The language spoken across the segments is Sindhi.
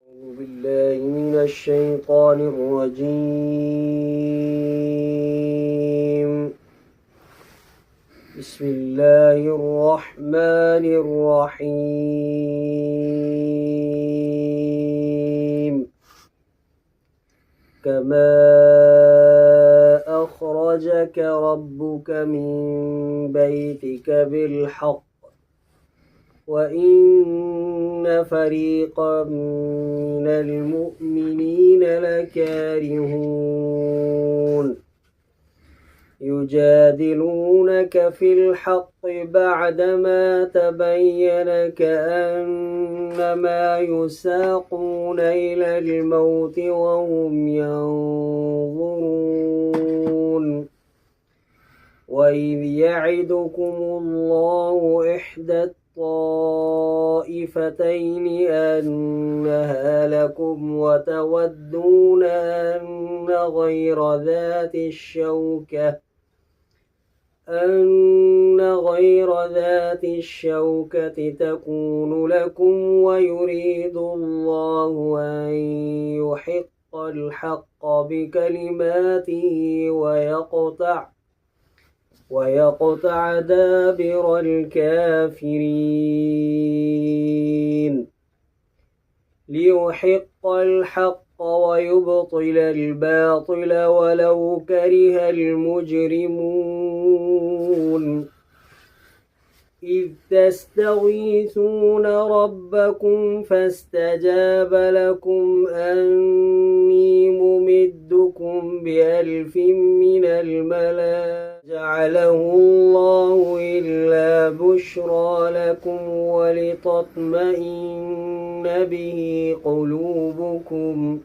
أعوذ بالله من الشيطان الرجيم. بسم الله الرحمن الرحيم. كما أخرجك ربك من بيتك بالحق وإن فريقا من المؤمنين لكارهون. يجادلونك في الحق بعدما تبين كأنما يساقون إلى الموت وهم ينظرون. وإذ يعدكم الله إحدى الطائفتين أنها لكم وتودون أن غير ذات الشوكة تكون لكم ويريد الله أن يحق الحق بكلماته ويقطع دابر الكافرين. ليحق الحق ويبطل الباطل ولو كره المجرمون. إذ تستغيثون ربكم فاستجاب لكم أني ممدكم بألف من الملائكة جعله الله إلا بشرى لكم ولتطمئن به قلوبكم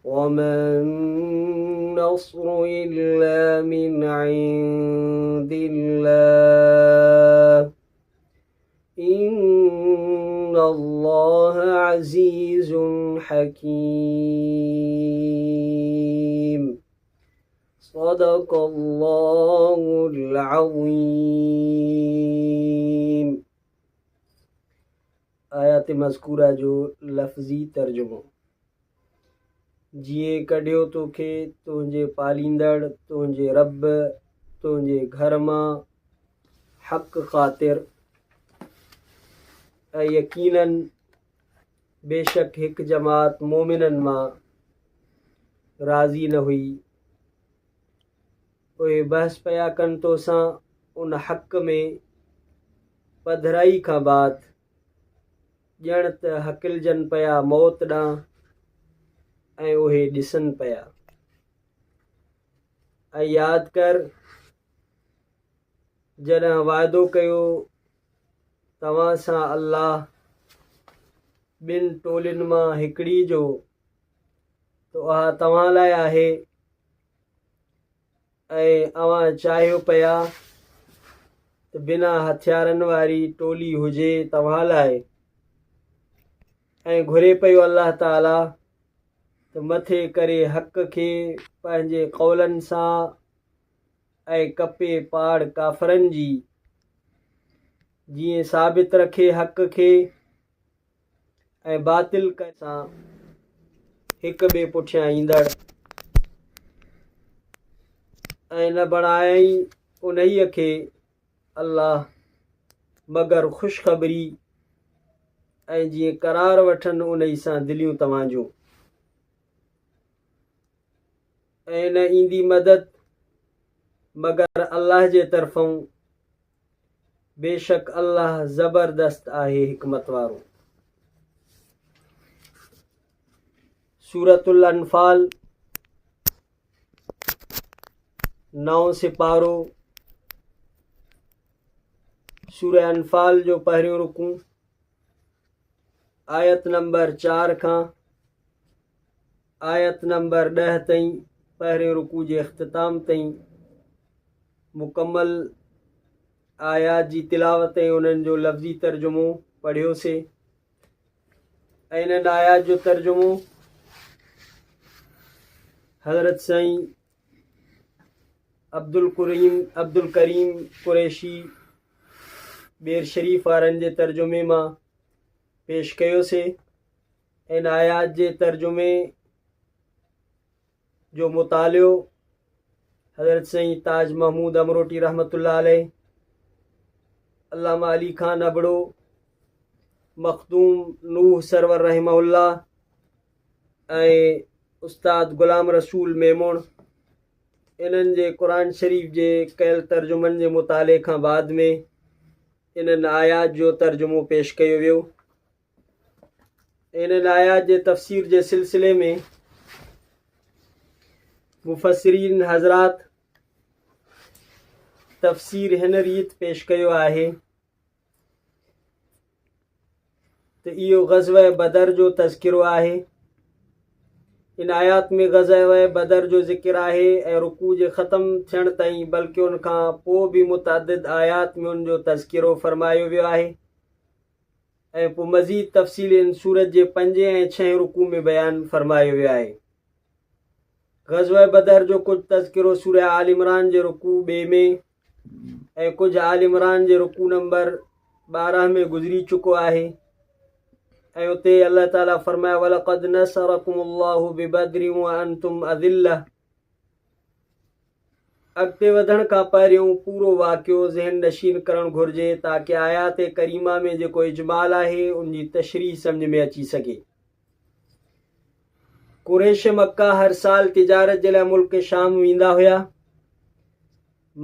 وما النصر إلا من عند الله إن الله عزيز حكيم. صدق الله العظيم. آيات مذڪوره جو لفظي ترجمو. جيئن ڪڍيو توکي تنهنجي پاليندڙ تنهنجي رب تنهنجي گهر مان حق خاطر، ۽ يقيناً بيشڪ هڪ جماعت مومنن مان راضي نه هئي، اهي بحث پيا ڪن توسان ان حق ۾ پڌرائي کان بعد، ڄڻ ته هڪلجن پيا موت ڏانهن ۽ اهي ڏسن پيا. ۽ ياد ڪر جڏهن وعدو ڪيو توهان سان الله ٻن ٽولين مان هڪڙي جو، ته اها توهان لاء آهي ۽ اوهان چاهيو پيا ته بنا هٿيارن واري ٽولي هجي توهان لاء، ۽ گهري پيو الله تعاليٰ ته مٿي ڪري حق کي پنهنجي قولن سان ۽ ڪپي پاڙ ڪافرن جي، جيئن ثابت رکي حق کي ۽ باطل ڪري. سان هڪ ٻئي پٺيان ايندڙ، ۽ نه بڻايائين انهيء کي الله مگر خوشخبري ۽ جيئن قرار وٺن انهي سان دليون توهان جون، ۽ نه ايندي مدد مگر الله جي طرفئون، بيشڪ الله زبردست آهي حڪمت وارو. سورة الانفال، نائون سيپارو، سورة انفال جو پهريون رڪوع، آيت نمبر 4 کان آيت نمبر 10 تائين، پهريون رڪوع جي اختتام تائين مڪمل آيات جي تلاوت ۽ انهن جو لفظي ترجمو پڙهيوسي ۽ انهن آيات جو ترجمو حضرت سائين عبدالڪريم قريشي ٻير شريف وارن جي ترجمي مان پيش ڪيوسي. ان آيات جي ترجمي جو مطالعو حضرت سائين تاج محمود امروٽي رحمة الله عليه، علامه علي خان ابڙو، مخدوم نوح سرور رحمه الله ۽ استاد غلام رسول ميمڻ انهن جي قرآن شريف جي ڪيل ترجمن جي مطالعي کان بعد ۾ انهن آيات جو ترجمو پيش ڪيو ويو. انهن آيات جي تفسير جي سلسلي ۾ مفسرين حضرات تفسير هن ريت پيش ڪيو آهي ته اهو غزوه بدر جو تذڪرو آهي. ان آيات ۾ غزوه بدر جو ذڪر آهي ۽ رڪوع جي ختم ٿيڻ تائين بلڪه ان کان پوء به متعدد آيات ۾ ان جو تذڪرو فرمايو ويو آهي. ۽ پوء مزيد تفصيل ان سورت جي پنجين ۽ ڇهين رڪوع ۾ بيان فرمايو ويو آهي. غزوه بدر جو ڪجهه تذڪرو سوره آل عمران جي رڪوع ٻئي ۾ ۽ ڪجهه آل عمران جي رڪوع نمبر 12 ۾ گذري چڪو آهي ۽ اتي الله تعالي فرمايو ولقد نصركم الله ببدر وانتم اذله اڳتي وڌڻ کان پهريون پورو واقعو ذهن نشين ڪرڻ گهرجي تاڪه آيات ڪريمه ۾ جيڪو اجمال آهي ان جي تشريح سمجهه ۾ اچي سگهي. قريش مڪه هر سال تجارت جي لاء ملڪ شام ويندا هيا.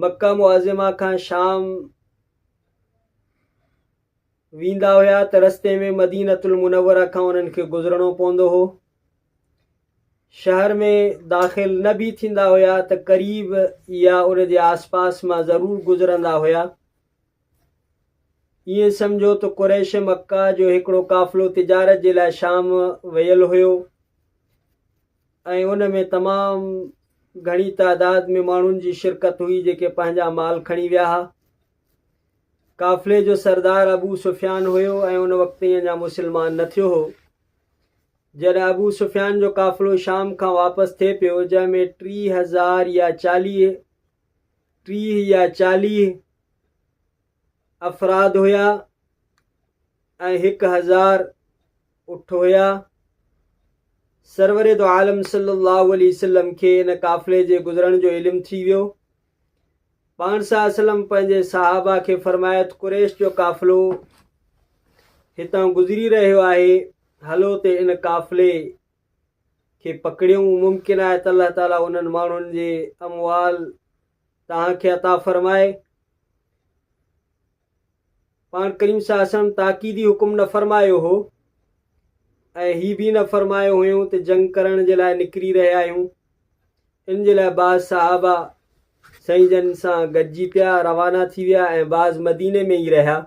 مڪه معظمه کان شام ويندا هيا ته رستي ۾ مدينة المنوره کان انهن کي گذرڻو پوندو هو. شهر ۾ داخل نه به ٿيندا هيا ته قريب يا ان جي آسپاس مان ضرور گذرندا هيا. ائين سمجهو ته قريش مڪه جو هڪڙو قافلو تجارت جي لاء شام ويل هيو ۽ ان ۾ تمام گهڻي تعداد ۾ ماڻهن جي شرڪت هئي جيڪي پنهنجا مال کڻي ويا ها. قافلي جو سردار ابو سفيان هيو ۽ ان وقت تائين اڃا مسلمان نه ٿيو هو. جڏهن ابو سفيان جو قافلو شام کان واپس ٿي پيو، جنهن ۾ 3000 يا 40، 30 يا 40 افراد هيا ۽ 1000 اٺ هيا. سرور دو عالم صلي الله عليه وسلم کي ان قافلي جي گذرڻ جو علم ٿي ويو. پاڻ صلي الله عليه وسلم پنهنجي صحابه کي فرمايو ته قريش جو قافلو هتان گذري رهيو آهي، هلو ته ان قافلي کي پڪڙيون، ممڪن آهي ته الله تعالي انهن ماڻهن جي اموال توهان کي عطا فرمائي. پاڻ ڪريم صلي الله عليه وسلم تاڪيدي حڪم نه فرمايو هو ۽ هي به نه فرمايو هيون ته جنگ ڪرڻ جي لاء نڪري رهيا آهيون. ان جي لاء بعض صحابه سائين جن سان گڏجي پيا روانا ٿي ويا ۽ بعض مديني ۾ ئي رهيا.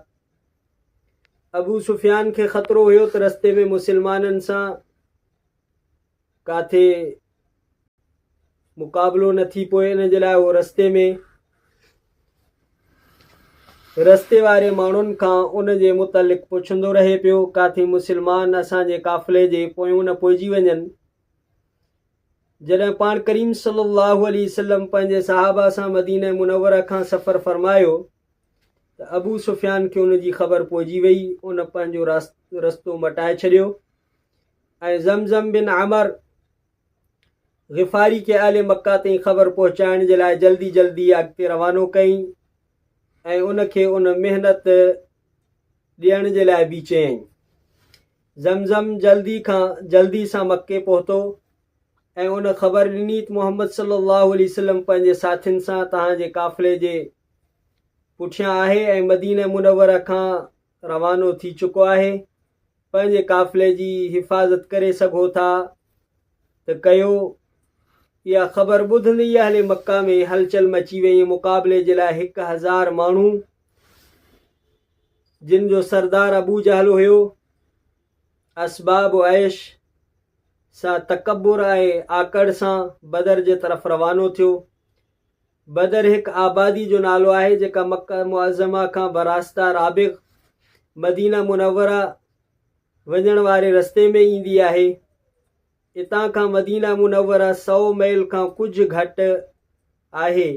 ابو سفيان کي خطرو هيو ته رستي ۾ مسلمانن سان ڪاٿي مقابلو نه ٿي پوي ان جي لاء هو رستي ۾ رستي واري ماڻهن کان ان جي متعلق پڇندو رهي پيو ڪاٿي مسلمان اسان جي قافلي جي پويون نه پوئجي وڃن. جڏهن پاڻ ڪريم صلي الله عليه وسلم پنهنجي صحابه سان مدينه منوره کان سفر فرمايو ته ابو سفيان کي ان جي خبر پئجي وئي، ان پنهنجو رستو مٽائي ڇڏيو ۽ زمزم بن عمر غفاري کي اهل مڪه تائين خبر پهچائڻ جي لاء جلدي جلدي اڳتي روانو ڪيائين ۽ ان کي ان محنت ڏيڻ جي لاء به چيائين. زمزم جلدي کان جلدي سان مڪي پهتو ۽ ان خبر ڏني ته محمد صلي الله عليه وسلم پنهنجي ساٿين سان توهان جي قافلي جي پٺيان آهي ۽ مدينه منوره کان روانو ٿي چڪو آهي، پنهنجي قافلي جي حفاظت ڪري سگهو ٿا ته ڪيو. اها خبر ٻڌندي ئي اهل مڪه ۾ هلچل مچي وئي ۽ مقابلي جي لاء 1000 ماڻهو جن جو سردار ابو جهل هيو، اسباب عيش سان تڪبر ۽ آڪڙ سان بدر جي طرف روانو ٿيو. بدر هڪ آبادي جو نالو آهي جيڪا مڪه معظمه کان براسته رابغ، مدينه منوره، وڃڻ واري رستي ۾ ايندي آهي. اتان کان مدينه منوره سئو ميل کان ڪجهه گهٽ آهي.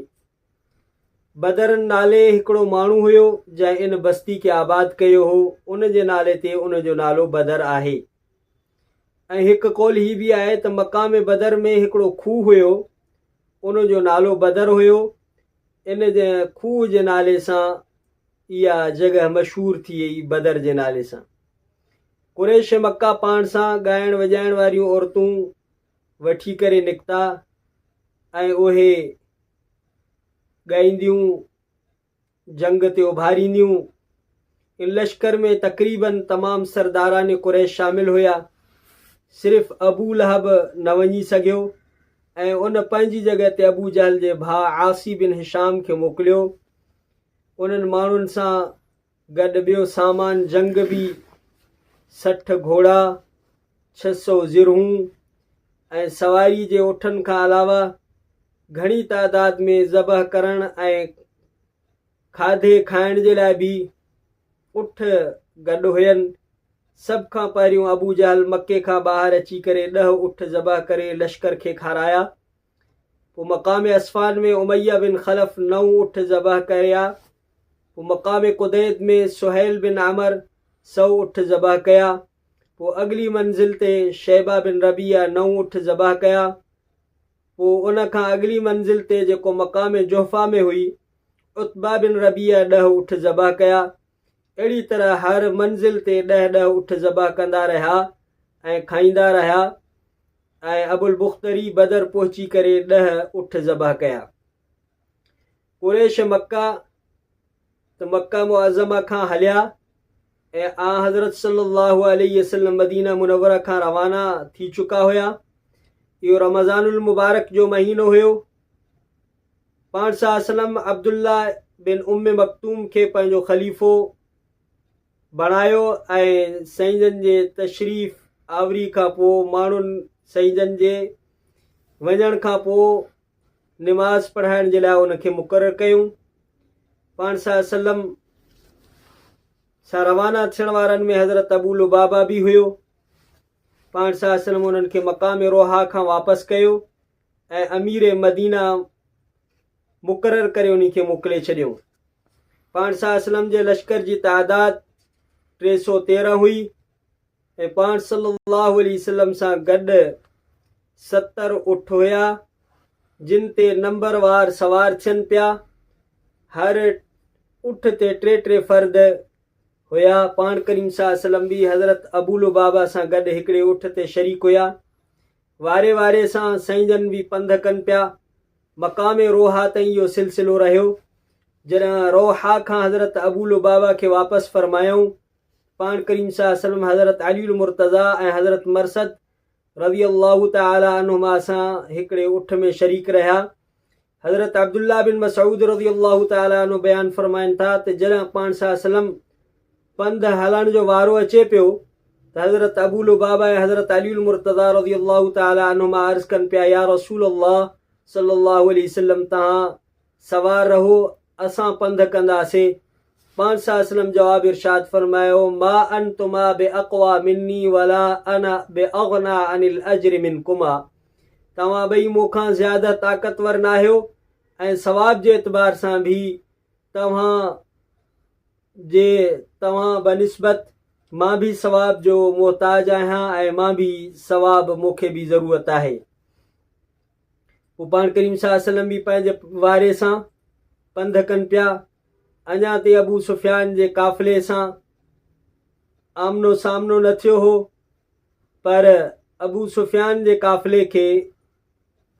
بدر نالي هڪڙو ماڻهو هيو، جنهن ان بستي کي آباد ڪيو هو، ان جي نالي تي ان جو نالو بدر آهي. ۽ هڪ قول هي به آهي ته مقام بدر ۾ هڪڙو کوهه هيو، ان جو نالو بدر هيو، ان کوهه جي نالي سان اها جڳهه مشهور ٿي وئي بدر جي نالي سان. قريش مڪه پاڻ سان ڳائڻ وڄائڻ واريون عورتون وٺي ڪري نڪتا ۽ اهي ڳائينديون جنگ تي اڀارينديون. ان لشڪر ۾ تقريباً تمام سرداران قريش شامل هيا. صرف ابو لهب نه وڃي سگهيو ۽ ان پنهنجي جڳهه تي ابو جهل جي ڀاء عاصي بن هشام کي موڪليو. انهن ماڻهن سان گڏ ٻيو سامان جنگ به 60 گهوڙا، 600 زرهون ۽ سواري جي اٺن کان علاوه گهڻي تعداد ۾ ذبح ڪرڻ ۽ کاڌي کائڻ جي لاء به اٺ گڏ هين. سڀ کان پهريون ابو جهل مڪي کان ٻاهر اچي ڪري 10 اٺ ذبح ڪري لشڪر کي کارايا. پوء مقام عسفان ۾ اميه بن خلف نو اٺ ذبح ڪيا. پوء مقام قديد ۾ سهيل بن عمر 100 اٺ ذبح ڪيا. پوء اڳلي منزل تي شيبه بن ربيعه نو اٺ ذبح ڪيا. پوء ان کان اڳلي منزل تي جيڪو مقام جحفه ۾ هئي، عتبه بن ربيعه 10 اٺ ذبح ڪيا. اهڙي طرح هر منزل تي ڏهه ڏهه اٺ ذبح ڪندا رهيا ۽ کائيندا رهيا ۽ ابوالبختري بدر پهچي ڪري 10 اٺ ذبح ڪيا. قريش مڪه ته مڪه معظمه کان هليا ۽ آنحضرت صلّي اللّٰه عليه وسلّم مدينه منوره کان روانا ٿي چڪا هيا. اهو رمضان المبارڪ جو مهينو هيو. پاڻ صلّي اللّٰه عليه وسلّم عبدالله بن ام مڪتوم کي پنهنجو خليفو بڻايو ۽ سائين جن جي تشريف آوري کان پوء ماڻهن سائين جن جي وڃڻ کان پوء نماز پڙهائڻ جي لاء ان کي مقرر ڪيون. پاڻ صلي الله عليه وسلم سان روانا ٿيڻ وارن ۾ حضرت ابو لبابه به هيو. پاڻ صلي الله عليه وسلم انهن کي مقام روحا کان واپس ڪيو ۽ امير مدينه مقرر ڪري انهي کي موڪلي ڇڏيو. پاڻ صلي الله عليه وسلم جي لشڪر جي تعداد 313 هئي. ۽ پاڻ صلّي اللّٰه عليه وسلّم سان گڏ 70 اٺ هيا، جن تي نمبر وار سوار ٿين پيا. هر اٺ تي ٽي ٽي فرد هيا. پاڻ ڪريم صلّي اللّٰه عليه وسلّم به حضرت ابولبابه سان گڏ هڪڙي اٺ تي شريڪ هيا. واري واري سان سائين جن به پنڌ ڪن پيا. مقام روحا تائين اهو سلسلو رهيو. جڏهن روحا کان حضرت ابولبابه کي واپس فرمايائون پاڻ ڪريم صلي الله عليه وسلم حضرت علي المرتضيٰ ۽ حضرت مرثد رضي الله تعالٰي عنهما سان هڪڙي اٺ ۾ شريڪ رهيا. حضرت عبدالله بن مسعود رضي الله تعالٰي عنه بيان فرمائن ٿا ته جڏهن پاڻ صلي الله عليه وسلم پنڌ هلڻ جو وارو اچي پيو ته حضرت ابو لبابه ۽ حضرت علي المرتضيٰ رضي الله تعالٰي عنهما عرض ڪن پيا يا رسول الله صلي الله عليه وسلم توهان سوار رهو اسان پنڌ ڪنداسين. پاڻ صلي الله عليه وسلم جواب ارشاد فرمايو، ما انتما باقويٰ مني ولا انا باغنيٰ عن الاجر منڪما توهان ٻئي مون کان زياده طاقتور ناهيو ۽ ثواب جي اعتبار سان به توهان جي توهان بنسبت مان به ثواب جو محتاج آهيان ۽ مان به ثواب مون کي به ضرورت آهي. پوء پاڻ ڪريم صلي الله عليه وسلم به پنهنجي واري سان پنڌ ڪن پيا. اڃا تائين ابو سفيان جي قافلي سان آمنو سامنو نه ٿيو هو، پر ابو سفيان جي قافلي کي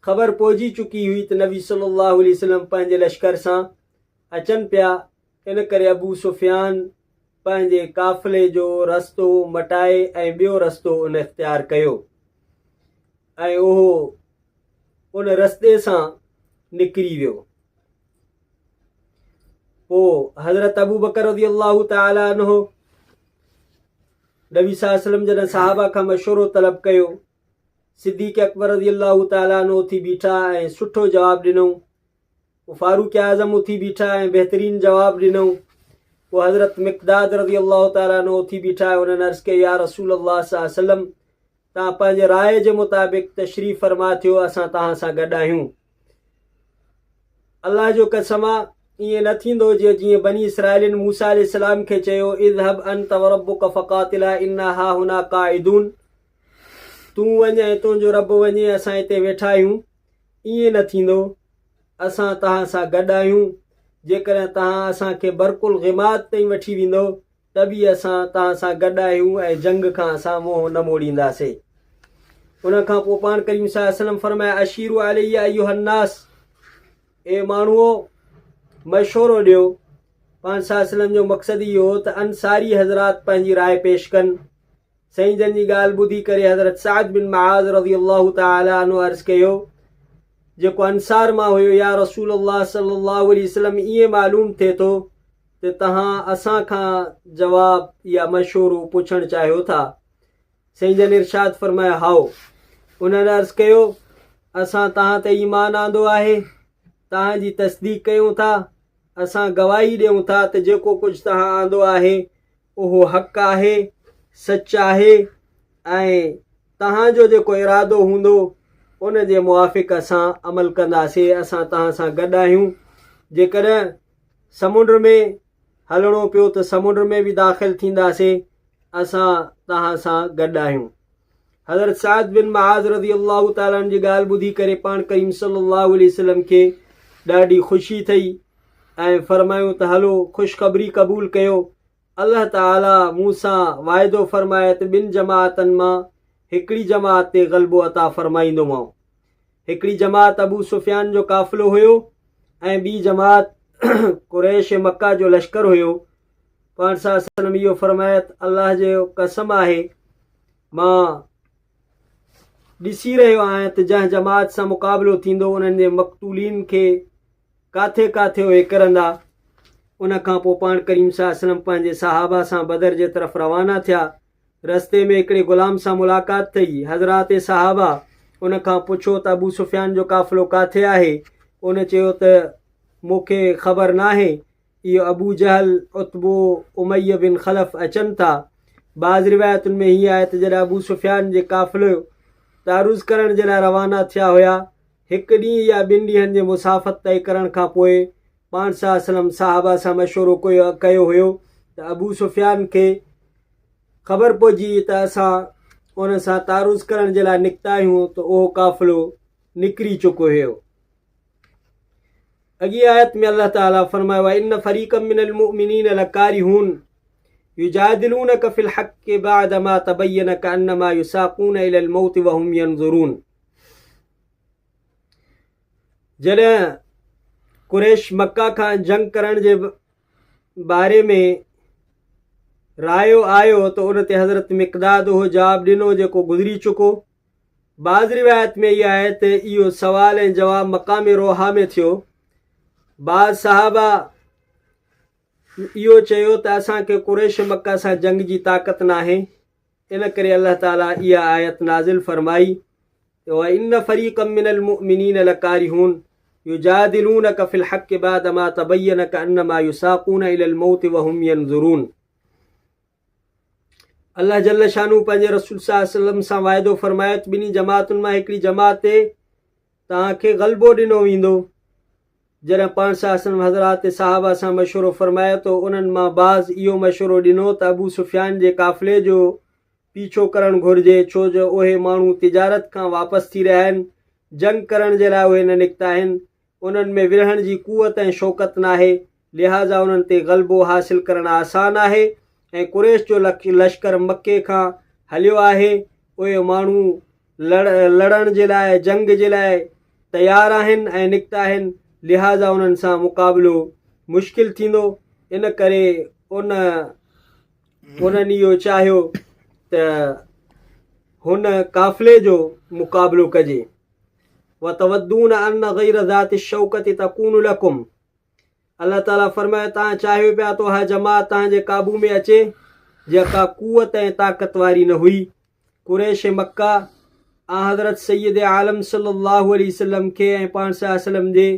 خبر پئجي چڪي هئي ته نبي صلي الله عليه وسلم پنهنجي لشڪر سان اچن پيا، ان ڪري ابو سفيان پنهنجي قافلي جو رستو مٽائي ۽ ٻيو رستو ان اختيار ڪيو ۽ اهو ان رستي سان نڪري ويو. پوء حضرت ابوبڪر رضي الله تعالٰي عنه نبي صلي الله عليه وسلم جڏهن صحابه کان مشورو طلب ڪيو، صديق اڪبر رضي الله تعالٰي عنه اٿي بيٺا ۽ سٺو جواب ڏنو. پوء فاروق اعظم اٿي بيٺا ۽ بهترين جواب ڏنو. پوء حضرت مقداد رضي الله تعالٰي عنه اٿي بيٺا ۽ انهن عرض ڪيو، يا رسول الله صلي الله عليه وسلم! توهان پنهنجي راء جي مطابق تشريف فرما ٿيو، اسان توهان سان گڏ آهيون. الله جو قسم آ، ائين نه ٿيندو جو جيئن بني اسرائيلين موسيٰ عليه السلام کي چيو، اذهب انت وربک فقاتلا انا هاهنا قاعدون. تون وڃ ۽ تنهنجو رب وڃي، اسان هتي ويٺا آهيون. ائين نه ٿيندو. اسان توهان سان گڏ آهيون. جيڪڏهن توهان اسان کي برق الغماد تائين وٺي ويندؤ ته به اسان توهان سان گڏ آهيون ۽ جنگ کان اسان منهن نه موڙينداسين. ان کان پوء پاڻ ڪريم صلي الله عليه وسلم فرمايو، اشيروا علي ايها الناس، اي ماڻهوء! مشورو ڏيو. پاڻ صلي الله عليه وسلم جو مقصد اهو هو ته انصاري حضرات پنهنجي راء پيش ڪن. سائين جن جي ڳالهه ٻڌي ڪري حضرت سعد بن معاذ رضي الله تعالٰي عنه عرض ڪيو، جيڪو انصار مان هيو، يا رسول الله صلي الله عليه وسلم ائين معلوم ٿئي ٿو ته توهان اسان کان جواب يا مشورو پڇڻ چاهيو ٿا. سائين جن ارشاد فرمايو، هائو. انهن عرض ڪيو، اسان توهان تي ايمان آندو آهي، توهان جي تصديق ڪيون ٿا، اسان گواهي ڏيون ٿا ته جيڪو ڪجهه توهان آندو آهي اهو حق آهي، سچ آهي ۽ توهان جو جيڪو ارادو هوندو ان جي موافق اسان عمل ڪنداسين، اسان توهان سان گڏ آهيون، جيڪڏهن سمنڊ ۾ هلڻو پيو ته سمنڊ ۾ به داخل ٿينداسين، اسان توهان سان گڏ آهيون. حضرت سعد بن معاذ رضي الله تعالٰي عنه جي ڳالهه ٻڌي ڪري پاڻ ڪريم صلي الله عليه وسلم کي ڏاڍي خوشي ٿئي ۽ فرمايون ته هلو خوشخبري قبول ڪيو، الله تعاليٰ مون سان واعدو فرمايو ته ٻن جماعتن مان هڪڙي جماعت تي غلبو عطا فرمائيندومانء. هڪڙي جماعت ابو سفيان جو قافلو هيو ۽ ٻي جماعت قريش مڪه جو لشڪر هيو. پاڻ صلي الله عليه وسلم اهو فرمايو ته الله جو قسم آهي مان ڏسي رهيو آهيان ته جنهن جماعت سان مقابلو ٿيندو انهن جي مقتولين کي ڪاٿي ڪاٿي اهي ڪرندا. ان کان پوء پاڻ ڪريم صلي الله عليه وسلم پنهنجي صحابه سان بدر جي طرف روانا ٿيا. رستي ۾ هڪڙي غلام سان ملاقات ٿي. حضرات صحابه ان کان پڇيو ته ابو سفيان جو قافلو ڪاٿي آهي؟ ان چيو ته مون کي خبر ناهي. اهو ابو جهل، عتبو، اميه بن خلف اچن ٿا. بعض روايتن ۾ هيئن آهي ته جڏهن ابو سفيان جي قافلو تعرض ڪرڻ جي لاء روانا ٿيا هيا هڪ ڏينهن يا ٻن ڏينهن جي مسافت طئي ڪرڻ کان پوء پاڻ صلي الله عليه وسلم صحابه سان مشورو ڪيو هيو ته ابو سفيان کي خبر پئجي ته اسان ان سان تعرض ڪرڻ جي لاء نڪتا آهيون ته اهو قافلو نڪري چڪو هيو. اڳين آيت ۾ الله تعالي فرمايو آهي ان فريقا من المؤمنين لڪارهون يجادلونك في الحق بعدما تبين كأنما يساقون الى الموت وهم ينظرون. جڏهن قريش مڪه کان جنگ ڪرڻ جي باري ۾ رايو آيو ته ان تي حضرت مقداد اهو جواب ڏنو جيڪو گذري چڪو. بعض روايت ۾ اهو آهي ته اهو سوال ۽ جواب مقام روحا ۾ ٿيو. بعض صحابه اهو چيو ته اسان کي قريش مڪه سان جنگ جي طاقت ناهي. ان ڪري الله تعالي اها آيت نازل فرمائي ته وان فريقا من المؤمنين لڪارهون يجادلونک في الحق بعدما تبين كانما يساقون الى الموت وهم ينظرون. الله جل شانه پنهنجي رسول صلي الله عليه وسلم سان واعدو فرمايو ته ٻنهي جماعتن مان هڪڙي جماعت تي توهان کي غلبو ڏنو ويندو. جڏهن پاڻ صلي الله عليه وسلم حضرات صحابه سان مشورو فرمايو ته انهن مان بعض اهو مشورو ڏنو ته ابو سفيان جي قافلي جو پيڇو ڪرڻ گهرجي ڇو جو اهي ماڻهو تجارت کان واپس ٿي رهيا آهن، جنگ ڪرڻ جي لاء اهي نه نڪتا آهن، انهن ۾ وڙهڻ جي قوت ۽ شوڪت ناهي، لهٰذا انهن تي غلبو حاصل ڪرڻ آسان آهي ۽ قريش جو لشڪر مڪي کان هليو آهي، اهي ماڻهو لڙڻ جي لاء، جنگ جي لاء، تيار آهن ۽ نڪتا آهن، لهٰذا انهن سان مقابلو مشڪل ٿيندو، ان ڪري ان انهن اهو چاهيو ته هن قافلي جو مقابلو ڪجي. وتودون ان غير ذات الشوڪة تڪون لڪم الله تعاليٰ فرمايو توهان چاهيو پيا ته اها جماعت توهان جي قابو ۾ اچي جيڪا قوت ۽ طاقت واري نه هئي. قريش مڪه آنحضرت سيد عالم صلي الله عليه وسلم کي ۽ پاڻ صلي الله عليه وسلم جي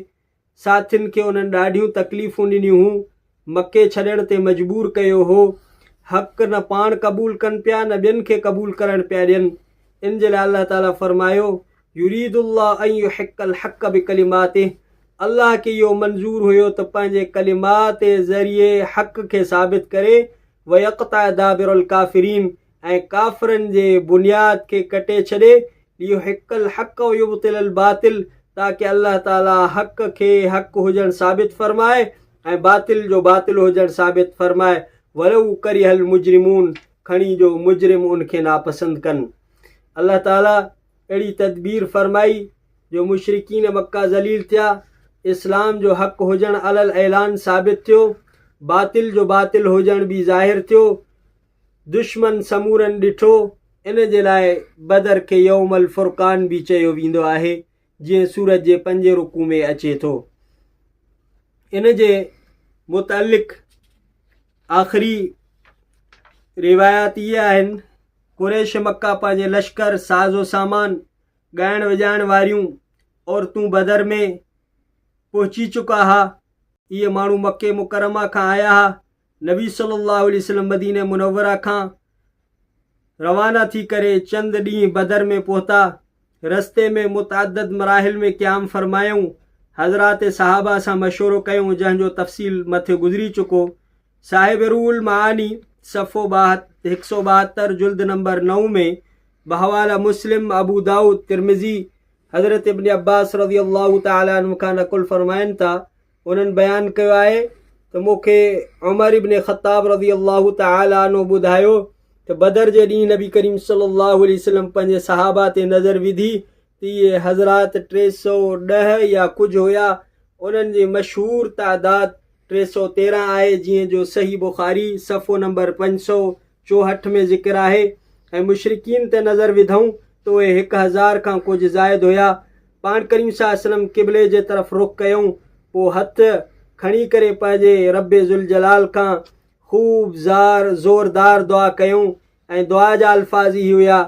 ساٿين کي انهن ڏاڍيون تڪليفون ڏنيون هون، مڪي ڇڏڻ تي مجبور ڪيو هو. حق نه پاڻ قبول ڪن پيا نه ٻين کي قبول ڪرڻ پيا ڏين. ان جي لاء الله تعاليٰ فرمايو، يريد الله ان يحق الحق بڪلماته الله کي اهو منظور هيو ته پنهنجي ڪلمات ذريعي حق کي ثابت ڪري، ويقطع دابر الڪافرين ۽ ڪافرن جي بنياد کي ڪٽي ڇڏي، ليحق الحق ويبطل الباطل تاڪه الله تعالي حق کي حق هجڻ ثابت فرمائي ۽ باطل جو باطل هجڻ ثابت فرمائي، ولو ڪره المجرمون کڻي جو مجرم ان کي ناپسند ڪن. الله تعالي اهڙي تدبير فرمائي جو مشرڪين مڪه ذليل ٿيا، اسلام جو حق هجڻ علي الاعلان ثابت ٿيو، باطل جو باطل هجڻ به ظاهر ٿيو، دشمن سمورن ڏٺو، ان جي لاء بدر کي يوم الفرقان به چيو ويندو آهي، جيئن سورت جي پنجين رڪوع ۾ اچي ٿو. ان جي متعلق آخري روايات اهي آهن، قريش مڪه پنهنجي لشڪر، ساز و سامان، ڳائڻ وڄائڻ واريون عورتون بدر ۾ پهچي چڪا ها. اهي ماڻهو مڪي مڪرمه کان آيا ها. نبي صلي الله عليه وسلم مدينه منوره کان روانا ٿي ڪري چند ڏينهن بدر ۾ پهتا. رستي ۾ متعدد مراحل ۾ قيام فرمايائون. حضرات صحابه سان مشورو ڪيائون جنهن جو تفصيل مٿي گذري چڪو. صاحب روح المعاني صفحو 172 جلد نمبر 9 ۾ بحواله مسلم، ابو داؤد، ترمذي، حضرت ابن عباس رضي الله تعالٰي عنه کان نقل فرمائن ٿا، انهن بيان ڪيو آهي ته مون کي عمر ابن خطاب رضي الله تعالٰي عنه ٻڌايو ته بدر جي ڏينهن نبي ڪريم صلي الله عليه وسلم پنهنجي صحابه تي نظر وڌي ته اهي حضرات 310 يا ڪجهه هيا، انهن جي مشهور تعداد 313 آهي جيئن جو صحيح بخاري صفحو نمبر 564 ۾ ذڪر آهي ۽ مشرڪين تي نظر وڌئون ته اهي 1000 کان ڪجهه زائد هيا. پاڻ ڪريم صلي الله عليه وسلم قبلي جي طرف رخ ڪيائون پوء هٿ کڻي ڪري پنهنجي رب ذوالجلال کان خوب زار زوردار دعا ڪيائون ۽ دعا جا الفاظ هي هيا،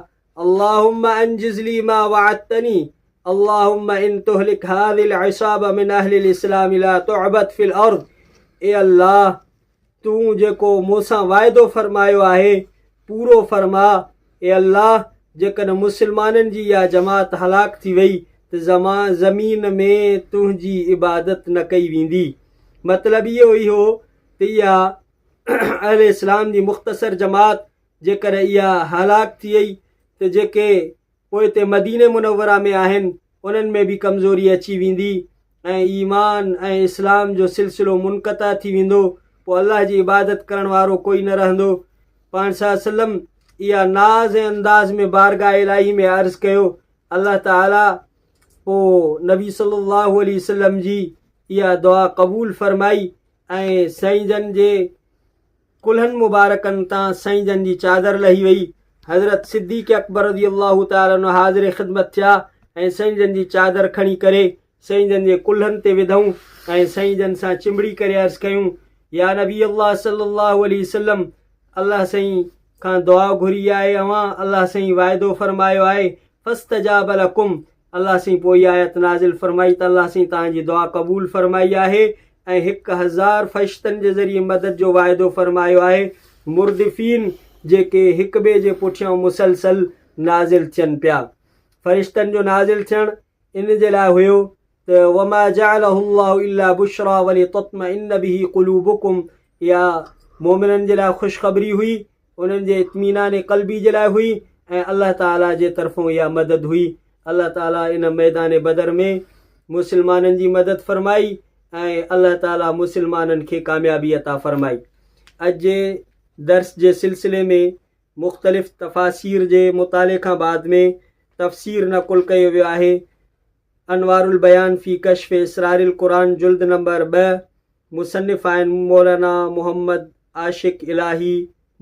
اللهم انجز لي ما وعدتني اللهم ان تهلك هذه العصابة من اهل الاسلام لا تعبد في الارض اي الله تون جيڪو مون سان واعدو فرمايو آهي پورو فرما اي الله جيڪڏهن مسلمانن جي اها جماعت هلاڪ ٿي وئي ته زمين ۾ تنهنجي عبادت نه ڪئي ويندي مطلب اهو ئي هو ته اها اهل اسلام جي مختصر جماعت جيڪڏهن اها هلاڪ ٿي وئي ته جيڪي پوئتي مديني منوره ۾ آهن انهن ۾ به ڪمزوري اچي ويندي ۽ ايمان ۽ اسلام جو سلسلو منقطع ٿي ويندو پوء الله جي عبادت ڪرڻ وارو ڪوئي نه رهندو. پاڻ صلي الله عليه وسلم اها ناز ۽ انداز ۾ بارگاهه الاهي ۾ عرض ڪيو الله تعالي پوء نبي صلي الله عليه وسلم جي اها دعا قبول فرمائي ۽ سائين جن جي ڪلهن مبارڪن تان سائين جن جي چادر لهي وئي. حضرت صديق اڪبر رضي الله تعالٰي عنه حاضر خدمت ٿيا ۽ سائين جن جي چادر کڻي ڪري سائين جن جي ڪلهن تي وڌائون ۽ سائين جن سان چنبڙي ڪري عرض ڪيون، يا نبي الله صلي الله عليه وسلم الله سائين کان دعا گهري آهي اوهان الله سائين وعدو فرمايو آهي فاستجاب لڪم الله سائين پوء اها آيت نازل فرمائي ته الله سائين توهان جي دعا قبول فرمائي آهي ۽ 1000 فرشتن جي ذريعي مدد جو واعدو فرمايو آهي مردفين جيڪي هڪ ٻئي جي پٺيان مسلسل نازل ٿين پيا فرشتن جو نازل ٿيڻ ان جي لاء هيو ته وما جعله الله الا بشرا ولتطمئن به قلوبكم اها مؤمنن جي لاء خوشخبري هئي انهن جي اطمينان قلبي جي لاء هئي ۽ الله تعاليٰ جي طرفون اها مدد هئي. الله تعاليٰ ان ميدان بدر ۾ مسلمانن جي مدد فرمائي ۽ الله تعاليٰ مسلمانن کي ڪاميابي عطا فرمائي. اڄ جي درس جي سلسلي ۾ مختلف تفاسير جي مطالعي کان بعد ۾ تفسير نقل ڪيو ويو آهي. انوار البيان في ڪشف اسرار القرآن جلد نمبر 2 مصنف آهن مولانا محمد عاشق الاهي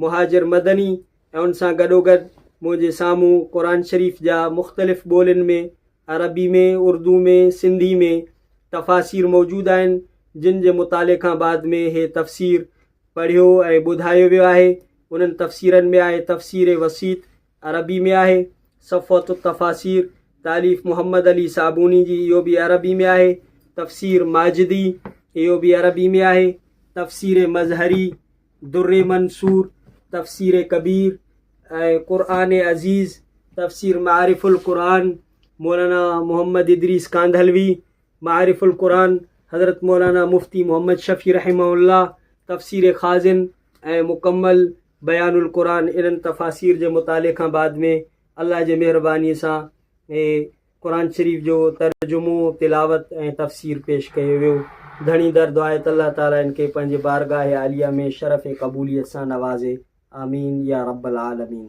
مهاجر مدني ۽ ان سان گڏوگڏ منهنجي سامهون قرآن شريف جا مختلف ٻولين ۾ عربي ۾ اردو ۾ سنڌي ۾ تفاسير موجود آهن جن جي مطالعي کان بعد ۾ هي تفسير پڙهيو ۽ ٻڌايو ويو آهي انهن تفسيرن ۾ آهي تفسير وسيط عربي ۾ آهي، صفوة التفاسير، تاليف محمد علي صابوني جي اهو به عربي ۾ آهي، تفسير ماجدي اهو به عربي ۾ آهي، تفسير مظهري، در منصور، تفسير ڪبير ۽ قرآن عزيز، تفسير معارف القرآن، مولانا محمد ادريس ڪانڌلوي، معارف القرآن، حضرت مولانا مفتي محمد شفيع رحمه الله، تفسير خازن ۽ مڪمل بيان القرآن انهن تفاسير جي مطالعي کان بعد ۾ الله جي مهرباني سان قرآن شريف جو ترجمو، تلاوت ۽ تفسير پيش ڪيو ويو. ڌڻي در دعا آهي ته الله تعالي ان کي پنهنجي بارگاهه عاليه ۾ شرف قبوليت سان نوازي. آمين يا رب العالمين.